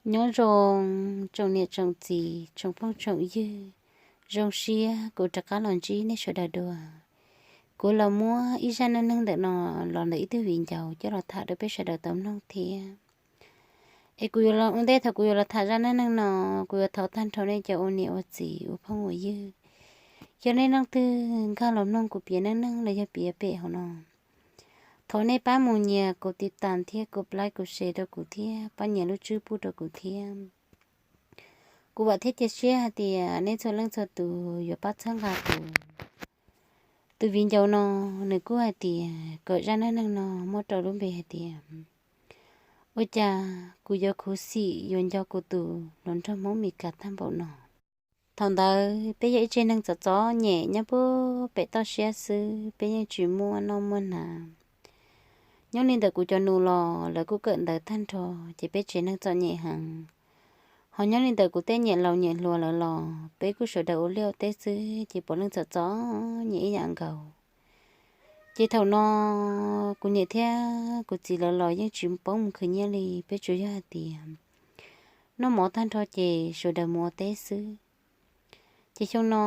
Nyob zoo tsoom niam tsoom txiv tsoom phooj tsoom ywg, zoo siab kuv rov qab los ntsib nej sawv daws dua. Kuv los muab ib zaj neej neeg ntawm no los ntawm ib tug viv ncaus coj los tham rau peb sawv daws tau mloog thiab. Es kuv yuav los ua ntej thaum kuv yuav los tham zaj neej neeg no, kuv yuav thov tag nrho nej cov ua niam ua txiv ua phooj ua ywg, yog nej leej twg nkag los mloog kuv piav neej neeg los yog piav pem hauv no, thov nej pab mus nyias kuv tiv tas thiab kuv like kuv share rau kuv thiab pab nyias lub tswb pub rau kuv thiab. Kuv vam thiab cia siab hais tias nej txhua leej txhua tus yuav pab txhawb nqa kuv. Tus viv ncaus no, nws kuj hais tias kom zaj neej neeg no muab rau lub npe hais tias, ua cas kuv yuav khuv xim yuav nco kuv tus hluas nraug Hmoob Mes Kas tag npaum no. Thaum ntawd peb yog ib tsev neeg txom txom nyem nyob puag pem toj siab xwb, peb yeej tsis muaj noj muaj hnav. Nyob li ntawm kuv cov nus los lawv kuj kawm ntawv tag nrho, ces peb tsev neeg txom nyem heev. Ho nyob li ntawm kuv tej niam laus niam hluas lawv los peb kuj sawv daws ua liaj ua teb xwb, ces puav leej txom txom nyem ib yam nkaus. Ces thaum no kuv niam thiab kuv txiv lawv los yeej tsis poob mus khwv nyiaj li, peb tsuas yog hais tias noj mov tag nrho ces sawv daws mus ua teb xwb. Ces xyoo no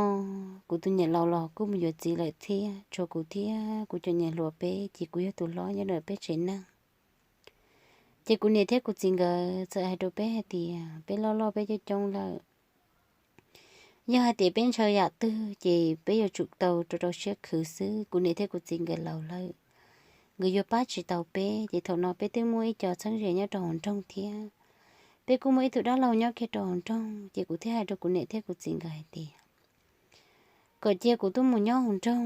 kuv tus niam laus los kuj mus yuav txiv lawm thiab, tshuav kuv thiab kuv cov niam hluas peb, ces kuv yog tus hlob nyob ntawm peb tsev neeg. Ces kuv niam thiab kuv txiv nkawd txawm hais rau peb hais tias peb loj loj peb coob coob lawm, yog hais tias peb ntshaw yam twg ces peb yuav tsum tau rau rau siab khwv xwb. Kuv niam thiab kuv txiv nkawd laus lawm, nkawd yuav pab tsis tau peb, ces thaum no peb twb muaj ib co txheeb ze nyob rau hauv nroog thiab. Peb kuj muaj ib tug dab laug nyob kiag rau hauv nroog, ces kuv thiaj hais rau kuv niam thiab kuv txiv nkawd hais tias kom cia kuv tuaj mus nyob hauv nroog,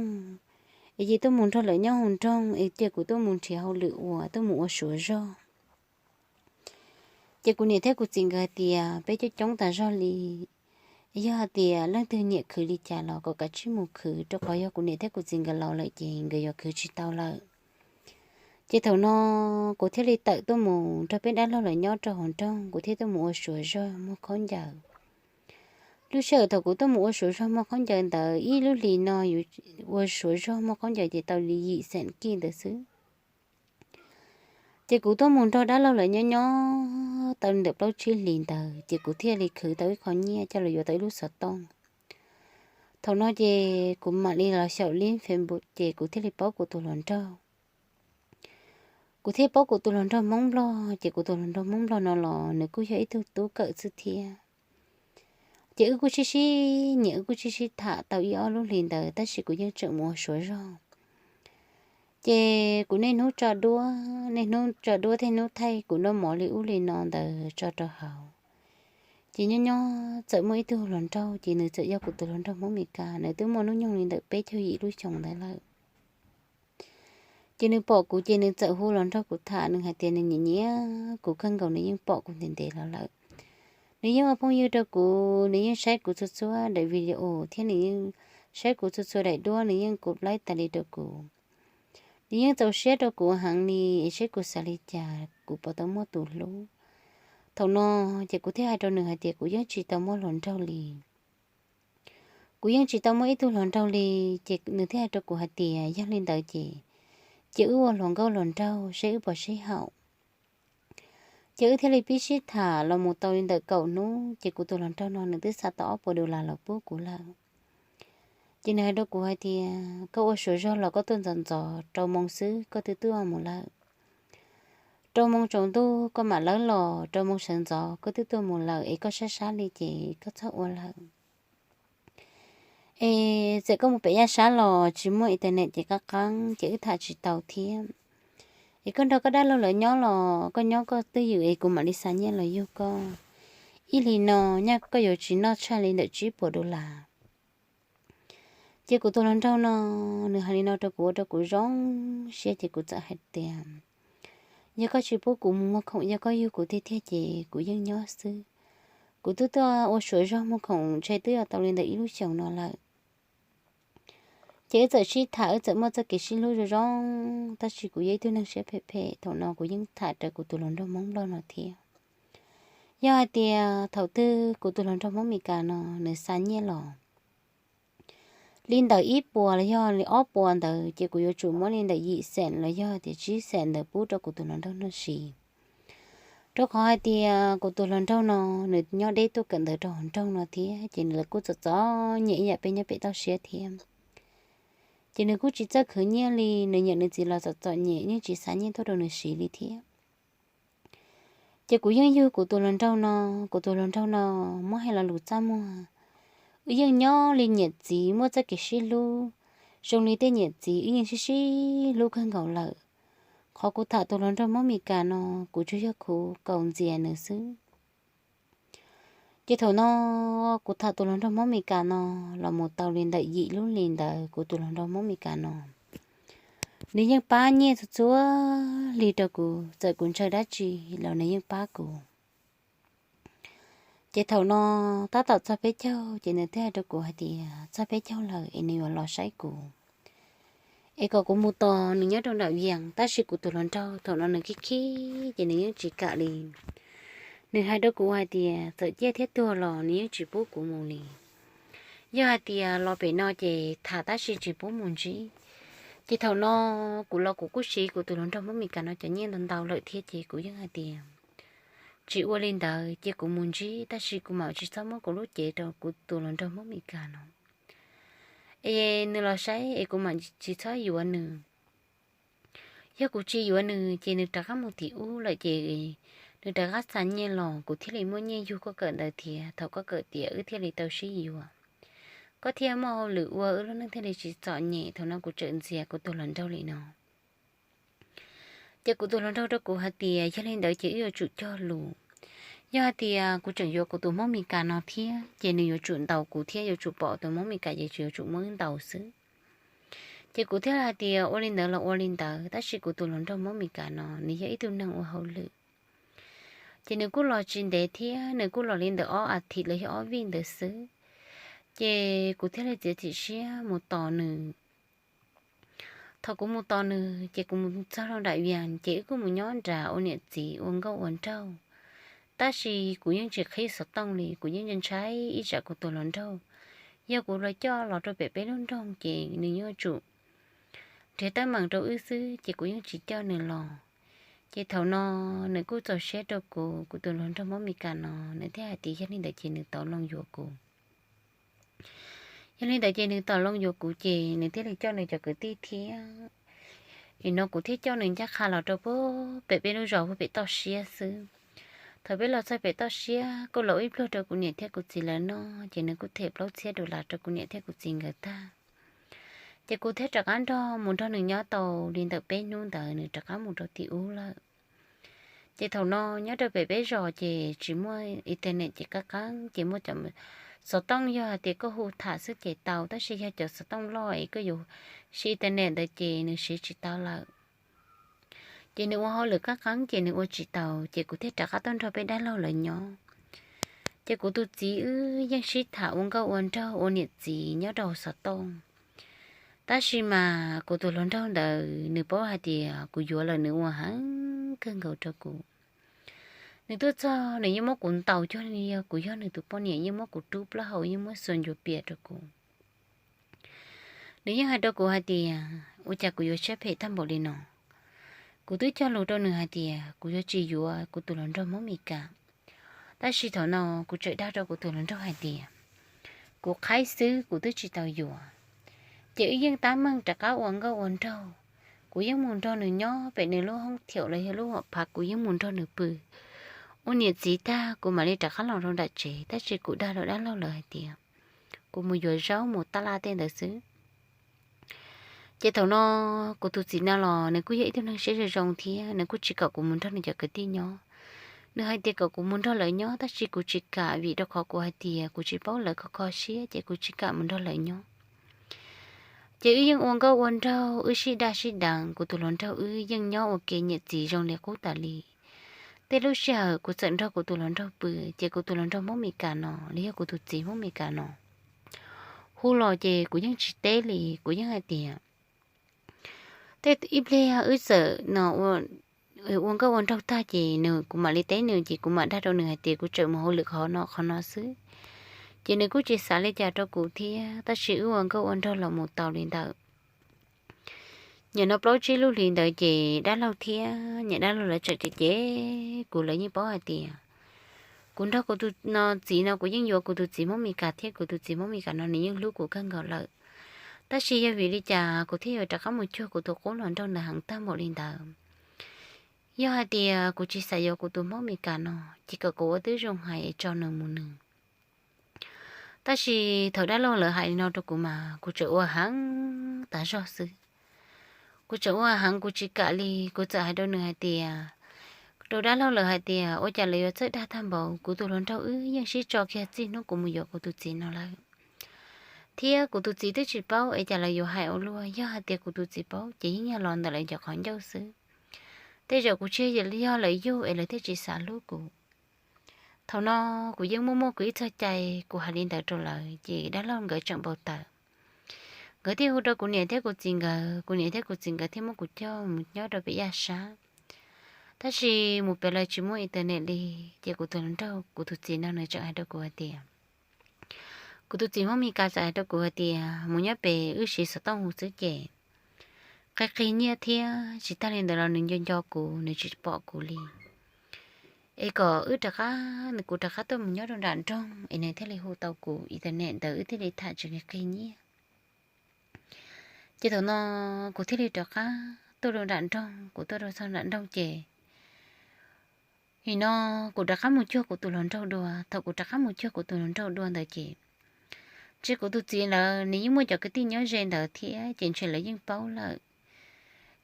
es cia tuaj mus nrog lawv nyob hauv nroog, es cia kuv tuaj mus nrhiav hauj lwm ua, tuaj mus ua suav zog. Ces kuv niam thiab kuv txiv nkawd hais tias peb coob coob tas zog li, yog hais tias leej twg nyiam khwv li cas los kom kav tsij mus khwv, rau qhov yog kuv niam thiab kuv txiv nkawd laus lawm ces nkawd yuav khwv tsis tau lawm. Ces thaum no kuv thiaj li tawm tuaj mus nrog peb dab laug lawv nyob rau hauv nroog, kuv thiaj tuaj mus ua suav zog muag khaub ncaws. Lub sij hawm thaum kuv tuaj mus ua suav zog muag khaub ncaws ntawd, ib lub hlis no yus ua suav zog muag khaub ncaws ces tau li yim xees kij ntawd xwb. Ces kuv tuaj mus nrog dab laug lawv nyob nyob tau li ntawm plaub tsib hlis ntawd, ces kuv thiaj li khwv tau ib qho nyiaj coj los yuav tau ib lub xov tooj. Thaum no ces kuv mam li los xyaum li Facebook, ces kuv thiaj li paub kuv tus hluas nraug. Kuv thiaj paub kuv tus hluas nraug Hmoob Nplog, ces kuv tus hluas nraug Hmoob Nplog no los nws kuj yog ib tug tub kawm xwb thiab. Ces wb kuj sib sib nyiam, wb kuj sib sib tham tau ib ob lub hlis ntawd, tab sis kuv yeej tseem mus ua suav zog. Ces kuv niaj hnub tso duab, niaj hnub tso duab thiab hnub thaij kuv noj mov li ub li no ntawd tso rau hauv. Ces nyob nyob txawm muaj ib tug hluas nraug, ces nws txawm yog kuv tus hluas nraug Hmoob Mes Kas, nws twb muaj hnub nyoog li ntawm peb caug yim lub xyoo ntawd lawm. Ces nws pom kuv ces nws txawm hu los nrog kuv tham, nws hais tias nws nyiam nyiam kuv kawg nkaus, nws yeej pom kuv ntev ntev los lawm. Nws yeej ua phooj ywg rau kuv, nws yeej saib kuv txhua txhua daim video thiab nws yeej saib kuv txhua txhua daim duab, nws yeej kuv laib tas li rau kuv. Nws yeej txaus siab rau kuv heev li, es saib kuv xav li cas kuv puas tau muaj tus hlub. Thaum no ces kuv thiaj hais rau nws hais tias kuv yeej tsis tau muaj hluas nraug li. Kuv yeej tsis tau muaj ib tug hluas nraug li, ces nws thiaj hais rau kuv hais tias yog li ntawd ces, ces wb ua hluas nkauj hluas nraug seb wb puas sib haum. Ces wb thiaj li pib sib tham los mus tau li ntawm kaum hnub, ces kuv tus hluas nraug no nws twb xa tau ob puas dollar los pub kuv lawm. Ces nws hais rau kuv hais tias koj ua suav zog los koj tuaj ntxov ntxov, rau moo xwb koj twb tuaj mus lawm. Rau moo tsaus ntuj koj mam lawv los, rau moo sawv ntxov koj twb tuaj mus lawm, es koj sab sab li ces koj txhob ua lawm. Es txawm koj mus pem yaj sab los tsis muaj internet ces qab qeeb ces wb tham tsis tau thiab. Es koj nrog koj dab laug lawv nyob los koj nyob koj twj ywm es kuv mam li xa nyiaj los yug koj. Ib hlis no nyaj koj yuav tsis noj tshaj li ntawm tsib puas dollar. Ces kuv tus hluas nraug no, nws hais li no rau kuv ua rau kuv zoo siab, ces kuv txawm hais tias yog koj tsis pub kuv mus muag khoom, yog koj yug kuv tiag tiag ces kuv yeej nyob xwb. Kuv twb tuaj ua suav zog muag khoom ntshe twb yuav tau li ntawm ib lub xyoos no lawm. Ces wb txawm sib tham, wb txawm muaj txoj kev sib hlub zoo zoo, tab sis kuv yog ib tug neeg siab phem phem, thaum no kuv yeej tham raws kuv tus hluas nraug Hmoob Nplog no thiab. Yog hais tias thaum twg kuv tus hluas nraug Hmoob Mes Kas no nws xa nyiaj los li ntawm ib puas los yog li ob puas ntawd, ces kuv yuav tsum muab li ntawm yim xees los yog tias tsib xees ntawd pub rau kuv tus hluas nraug noj si. Rau qhov hais tias kuv tus hluas nraug no nws nyob deb tuaj kawm ntawv rau hauv nroog no thiab, ces nws los kuj txom txom nyem ib yam peb nyob pem toj siab thiab. Ces nws kuj tsis txawj khwv nyiaj li, nws niam nws txiv los txom txom nyem yeej tsis xa nyiaj tuaj rau nws siv li thiab. Ces kuv yeej yug kuv tus hluas nraug no, kuv tus hluas nraug no muab hais lo lus txaj muag, wb yeej nyob li niam txiv muaj txoj kev sib hlub, zoo li tej niam txiv wb yeej sib sib hlub kawg nkaus lawm. Qhov kuv tham tus hluas nraug Hmoob Mes Kas no, kuv tsuas yog kuv kaus ntxias nws xwb. Ces thaum no kuv tham tus hluas nraug Hmoob Mes Kas no los mus tau li ntawm yim lub hlis ntawd, kuv tus hluas nraug Hmoob Mes Kas no nws yeej pab nyiaj txhua txhua hli rau kuv, txawm kuv ntshaw dab tsi los nws yeej pab kuv. Ces thaum no tab tom txog peb caug, ces nws thiaj hais rau kuv hais tias txog peb caug lawm es nws yuav los saib kuv, es kom kuv mus tos nws nyob rau nram Vias. Tab sis kuv tus hluas nraug thaum no nws khib khib ces nws yeej tsis kam li. Nws hais rau kuv hais tias txawm ciaj thiab tuag los nws yeej tsis pub kuv mus li. Yog hais tias los pem no ces tham tab sis tsis pub mus ntsib. Ces thaum no kuv los kuv kuj siv kuv tus hluas nraug Hmoob Mes Kas no cov nyiaj ntau ntau lawm thiab, ces kuv yeej hais tias tsis ua li ntawd, cia kuv mus ntsib, tab sis kuv mam tsis txhob muab kuv lub cev rau kuv tus hluas nraug Hmoob Mes Kas no es nws los saib es kuv mam tsis txhob yuav nws. Yog kuv tsis yuav nws ces nws rov qab mus tim ub lawm ces nws rov qab xa nyiaj los kuv thiaj li muaj nyiaj yug koj kawm ntawv thiab, thaum koj kawm tiav wb thiaj li tau sib yuav, koj thiaj muaj hauj lwm ua, wb lub neej thiaj li tsis txom nyem. Thaum no kuv tseem ntxias kuv tus hluas nraug li no. Ces kuv tus hluas nraug rau kuv hais tias yog li ntawd ces wb yuav tsum cog lus. Yog hais tias kuv tseem yuav kuv tus Hmoob Mes Kas no thiab ces nws yuav tsum ntaus kuv thiab, yuav tsum pom tus Hmoob Mes Kas ces yuav tsum muab wb ntaus xwb. Ces kuv thiaj hais tias ua li ntawd los ua li ntawd, tab sis kuv tus hluas nraug Hmoob Mes Kas no nws yog ib tug neeg ua hauj lwm. Ces nws kuj los tsis ntev thiab, nws kuj los li ntawm ob a thiv los yog ob vij ntawd xwb. Ces kuv thiaj li txiav txim siab mus tos nws. Thaum kuv mus tos nws ces kuv mus txog rau nram Vias ces wb kuj mus nyob nrad ua niam txiv ua nkauj ua nraug. Tab sis kuv yeej tsis qhib xov tooj li, kuv yeej ntshai ib tsam kuv tus hluas nraug, yog kuv los coj los rau pem peb lub nroog ces nws yuav tsum nrhiav teeb meem rau wb xwb, ces kuv yeej tsis coj nws los. Ces thaum no nws kuj txaus siab rau kuv, kuv tus hluas nraug Hmoob Mes Kas no, nws thiaj hais tias yog li ntawd ces nws tau loo yuav kuv. Yog li ntawd ces nws tau loo yuav kuv ces nws thiaj li coj nws cov kwv tij thiab. Nim no kuv thiaj coj nws ncaj qha los rau pem peb lub zos pem toj siab xwb. Thaum peb los txog pem toj siab kuj los ib pluag rau kuv niam thiab kuv txiv lawv noj, ces nws kuj them plaub txhiab dollar rau kuv niam thiab kuv txiv nkawd tag. Ces kuv thiaj rov qab nrog mus nrog nws nyob tau li ntawm peb hnub ntawd nws rov qab mus rau tim ub lawm. Ces thaum no nyob rau pem peb zos ces tsis muaj internet ces qab qeeb, ces muaj cov xov tooj, yog hais tias koj hu tham xwb ces tau, tab sis yog cov xov tooj loj es koj yuav siv internet ntawd ces nws siv tsis tau lawm. Ces nws ua hauj lwm qab qeeb ces nws ua tsis tau, ces kuv thiaj rov qab tuaj nrog peb dab laug lawv nyob. Ces kuv tus txiv wb yeej sib tham ua nkauj ua nraug ua niam txiv nyob rau hauv xov tooj. Tab sis mas kuv tus hluas nraug ntawd nws paub hais tias kuv yuav lawm nws ua heev kawg nkaus rau kuv. Nws tuaj txog nws yeej muab kuv ntaus cuag li yog kuv yog nws tus poj niam, yeej muab kuv rub plaub hau, yeej muab xuas ncuav pias rau kuv. Nws yeej hais rau kuv hais tias ua cas kuv yuav siab phem tag npaum li no. Kuv twb cog lus rau nws hais tias kuv yuav tsis yuav kuv tus hluas nraug Hmoob Mes Kas. Tab sis thaum no kuv tseem dag rau kuv tus hluas nraug hais tias kuv qhaib xwb, kuv twb tsis tau yuav. Ces wb yeej tab meeg rov qab ua nkauj ua nraug. Kuv yeej mus nrog nws nyob pem nws lub hoob thiaum los yog lub hom phav, kuv yeej mus nrog nws pw ua niam txiv tag kuv mam li rov qab los rau nram tsev, tab sis kuv dag rau dab laug lawv hais tias kuv mus yuav zaub mus taj laj tej ntawd xwb. Ces thaum no kuv tus txiv no los nws kuj yog ib tug neeg siab zoo zoo thiab, nws kuj tsis kom kuv mus nrog nws cov kwv tij nyob. Nws hais tias kom kuv mus nrog lawv nyob, tab sis kuv tsis kam, vim rau qhov kuv hais tias kuv tsis paub lawv kho kho siab, ces kuv tsis kam mus nrog lawv nyob. Ces wb yeej ua nkauj ua nraug, wb sib dag sib deev, kuv tus hluas nraug wb yeej nyob ua ke niam txiv zoo li qub tas li. Tej lub sij hawm kuv txawm nrog kuv tus hluas nraug pw, ces kuv tus hluas nraug Hmoob Mes Kas no los yog kuv tus txiv Hmoob Mes Kas no hu los ces kuv yeej tsis teb li, kuv yeej hais tias tej ib pliag wb txawm no ua nkauj ua nraug tag ces nws, kuv mam li teb nws, ces kuv mam dag rau nws hais tias kuv tseem mus hauj lwm qhov no qhov no xwb. Ces nws kuj tsis xav li cas rau kuv thiab, tab sis wb ua nkauj ua nraug los mus tau li ntawd. Nim no plaub tsib lub hlis ntawd ces dab laug thiab niam dab laug lawv tseem cem cem kuv, lawv yeej paub hais tias kuv nrog kuv tus no txiv no kuv yeej yuav kuv tus txiv Hmoob Mes Kas thiab kuv tus txiv Hmoob Mes Kas no nws yeej hlub kuv kawg nkaus lawm. Tab sis yog vim li cas kuv thiaj yuav rov qab mus cuag kuv tus qub hluas nraug ntawd heev tag npaum li ntawd? Yog hais tias kuv tsis xav yuav kuv tus Hmoob Mes Kas no, ces kom kuv ua tib zoo hais es tso nws mus nws. Tab sis thaum dab laug lawv hais li no rau kuv mas kuv tseem ua heev tas zog xwb. Kuv tseem ua heev, kuv tsis kam li, kuv txawm hais rau nws hais tias, rau dab laug lawv hais tias ua cas lawv yuav txawj dag tag npaum, kuv tus hluas nraug wb yeej sib tso kiag txij hnub kuv mus yuav kuv tus txiv no lawm. Thiab kuv tus txiv twb tsis paub es cas lawv yuav hais ua luaj, yog hais tias kuv tus txiv paub ces yeej yog los ntawm lawv cov qhov ncauj xwb. Tej zaum kuv tsis yog lawv yug es lawv thiaj tsis xav hlub kuv. Thaum no kuv yeej muaj muaj kuv ib txog cai, kuv hais li ntawd rau lawv ces dab laug nkawd tseem npau taws. Nkawd thiaj hu rau kuv niam thiab kuv txiv nkawd, kuv niam thiab kuv txiv nkawd thiaj muab kuv coj mus nyob rau pem yaj sab. Tab sis mus pem lawv tsis muaj internet li, ces kuv tus hluas nraug kuv tus txiv no nws tseem hais rau kuv hais tias, kuv tus txiv Hmoob Mes Kas txawm hais rau kuv hais tias mus nyob pem wb siv xov tooj hu xwb ces qi qig nyiaj thiab tsis tag li ntawd los nws nco nco kuv, nws tsis pom kuv li. Es kom wb rov qab, kuv rov qab tuaj mus nyob rau nram nroog es nws thiaj li hu tau kuv internet ntawd wb thiaj li tham tsis qi qig nyiaj. Ces thaum no kuv thiaj li rov qab tuaj rau nram nroog, kuv tuaj rau txog nram nroog ces nim no kuv rov qab mus cuag kuv tus hluas nraug dua. Thaum kuv rov qab mus cuag kuv tus hluas nraug dua ntawd ces ntshe kuv tus txiv lawv nws yeej muaj cov kwv tij nyob ze ntawd thiab ces ntshe lawv yeej paub lawm.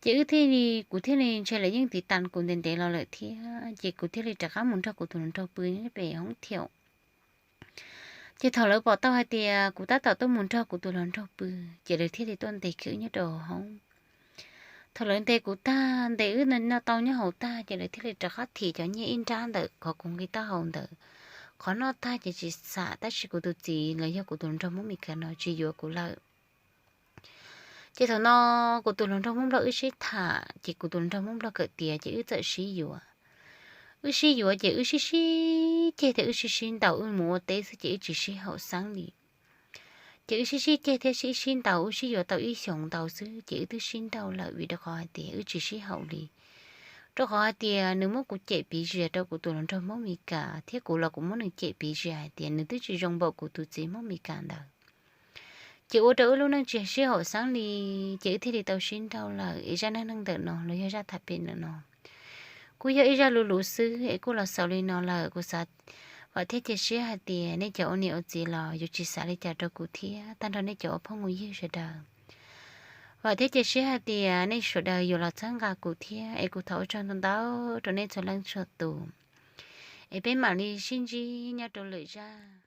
Ces wb thiaj li, kuv thiaj li ntshe lawv yeej tiv tas kuv ntev ntev los lawm thiab ces kuv thiaj li rov qab mus nrog kuv tus hluas nraug pw nyob pem hoob thiaum. Ces thaum lawv pom tau hais tias kuv tab tom tuaj mus nrog kuv tus hluas nraug pw ces lawv thiaj li tuaj ntes khwb nyob rau hoob. Thaum lawv ntes kuv tag, ntes wb noj tau nyob hauv tag ces lawv thiaj li rov qab thim cov nyiaj ib nrab ntawm qhov kuv nqi taub hau ntawd. Qhov noj tag ces tsis xam, tab sis kuv tus txiv los yog kuv tus hluas nraug Hmoob Mes Kas no tsis yuav kuv lawm. Ces thaum no kuv tus hluas nraug Hmoob Nplog wb sib tham ces kuv tus hluas nraug Hmoob Nplog kawm tiav ces wb txawm sib yuav. Wb sib yuav ces wb sib sib ceg thiab wb sib sib ntaus, wb mus ua teb xwb ces wb tsis sib haum xeeb li. Ces wb sib sib ceg thiab sib sib ntaus, wb sib yuav tau ib xyoos ntau xwb ces wb twb sib ntaus lawm vim rau qhov hais tias wb tsis sib haum li. Rau qhov hais tias nws muab kuv cem piv zias rau kuv tus hluas nraug Hmoob Mes Kas thiab kuv los kuv muab nws cem piv zias hais tias nws twb tsis zoo npaum kuv tus txiv Hmoob Mes Kas ntawd. Ces ua rau wb lub neej tsis sib haum xeeb li, ces wb thiaj li tau sib nrauj lawm. Es zaj neej neeg ntawm no los yog zaj tham pem ntawm no kuj yog ib zaj luv luv xwb es kuj los xaus li no lawm. Kuv xav, vam thiab cia siab hais tias nej cov ua niam ua txiv los yuav tsis xav li cas rau kuv thiab tag nrho nej cov ua phooj ua ywg sawv daws. Vam thiab cia siab hais tias nej sawv daws yuav los txhawb nqa kuv thiab es kuv thov ua tsaug ntau ntau rau nej txhua leej txhua tus. Es peb mam li sib ntsib nyob rau lwm zaj.